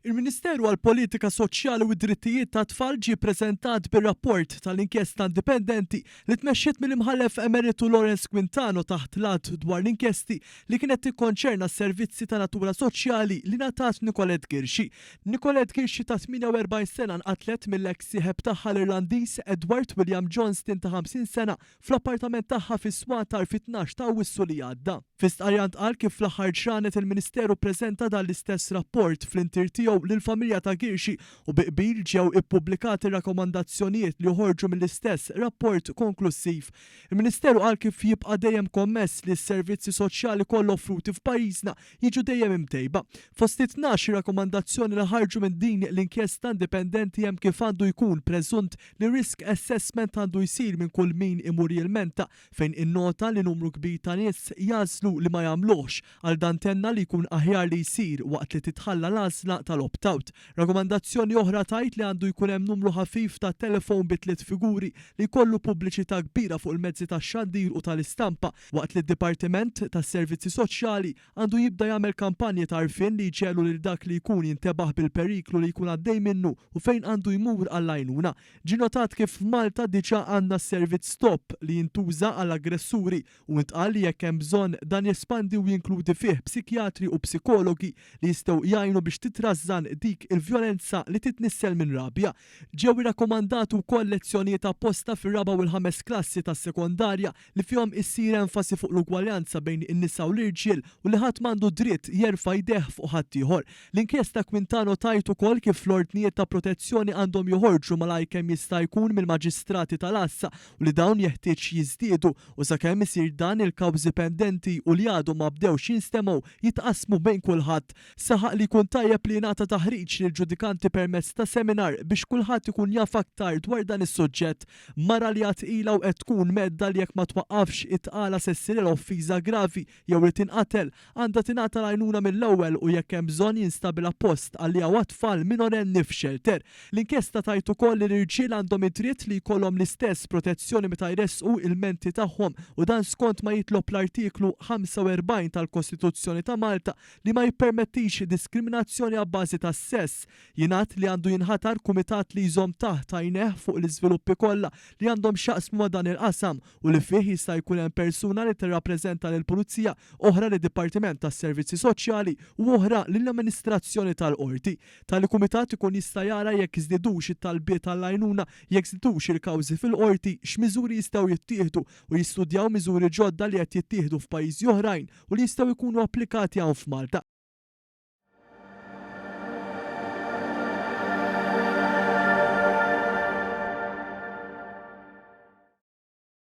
Il-Ministeru għall-Politika Soċjali u d-Drittijiet tat-Tfal ġie ppreżentat bir-rapport tal-inkjesta indipendenti li tmexxiet mill-Imħallef Emeritu Lawrence Quintano taħt l-Att dwar l-Inkjesti li kienet tikkonċerna s-servizzi ta' natura soċjali li ngħatat Nicolette Ghirxi. Nicolette Ghirxi ta' 48 sena nqatlet mill-eks sieħeb tagħha l-Irlandiż Edward William Johnston ta' 50 sena fl-appartament tagħha fis-Swatar fit-12 ta' Awwissu li għadda. Fi stqarrija ntqal kif fl-aħħar ġranet il-Ministeru ppreżenta dan l-istess rapport fl-intier tiegħu lill-familja ta' Ghirxi u bi qbil ġew ippubblikati r-rakkomandazzjonijiet li joħorġu mill-istess rapport konklussiv. Il-Ministeru qal kif jibqa' dejjem kommess li s-servizzi soċjali kollha offruti f'pajjiżna jiġu dejjem imtejba. Fost it-tnax il-rakkomandazzjoni li ħarġu minn din l-inkjesta indipendenti hemm kif għandu jkun preżunt li risk assessment għandu jsir minn kull min imur jilmenta, fejn innota li numru kbir ta' nies jagħżlu li ma jagħmluhx. Għal dan tenna li jkun aħjar li jsir waqt li titħalla l-għażla tal-opt-out. Rakkomandazzjoni oħra tgħid li għandu jkun hemm numru ħafif ta' telefon bi tliet figuri li jkollu pubbliċità kbira fuq il-mezzi tax-xandir u tal-istampa waqt li d-Dipartiment tas-Servizzi Soċjali għandu jibda jagħmel kampanji ta' għarfien li jġegħlu lil dak li jkun jintebaħ bil-periklu li jkun għaddej minnu u fejn għandu jmur għall-għajnuna. Ġie notat kif f'Malta diġà għandna s-servizz Stop li jintuża għall-aggressuri u intqal li jekk hemm bżonn dan jespandi u jinkludi fih psikjatri u psikologi li jistgħu jgħinu biex titrażżan dik il-vjolenza li titnissel minn rabja. Ġew irrakkomandati wkoll lezzjonijiet apposta fir-raba' u l-ħames klassi tas-sekondarja li fihom issir enfasi fuq l-ugwaljanza bejn in-nisa u l-irġiel u li ħadd m'għandu dritt jerfa' jdejh fuq ħaddieħor. L-inkjesta Quintano tgħid ukoll kif l-ordnijiet ta' protezzjoni għandhom joħorġu malajr kemm jista' jkun mill-maġistrati tal-għassa u li dawn jeħtieġ jiżdiedu u sakemm isir dan il-kawżi pendenti u li għadhom ma bdewx jinstemgħu jitqassmu bejn kulħadd. Saħaq li jkun tajjeb li jingħata taħriġ lill-ġudikanti permezz ta' seminar biex kulħadd ikun jaf aktar dwar dan is-suġġett. Mara li għad tqila u qed tkun mhedda li jekk ma twaqqafx it-tqala se ssirilha offiża gravi jew li tinqatel, għandha tingħata l-għajnuna mill-ewwel u jekk hemm bżonn jinstabilha post għaliha u għat-tfal minorenni f'xelter. L-inkjesta tgħid ukoll li l-irġiel għandhom id-dritt li jkollhom l-istess protezzjoni meta jressqu ilmenti tagħhom u dan skont ma jitlob l-Artiklu 45 tal-Kostituzzjoni ta' Malta li ma jippermettix diskriminazzjoni abbażi tas-sess. Jingħad li għandu jinħatar kumitat li jżomm taħt għajnejh fuq l-iżviluppi kollha li għandhom x'jaqsmu ma' dan il-qasam u li fih jista' jkun hemm persuna li tirrappreżenta lill-Pulizija, oħra lid-Dipartiment tas-Servizzi Soċjali u oħra lill-amministrazzjoni tal-Qorti. Tali kumitat ikun jista' jara jekk żdiedux it-talbiet għall-għajnuna, jekk żdidux il-kawżi fil-Qorti, x'miżuri jistgħu jittieħdu u jistudjaw miżuri ġodda li qed jittieħdu f'pajjiżi oħrajn u li jistgħu jkunu applikati hawn f'Malta.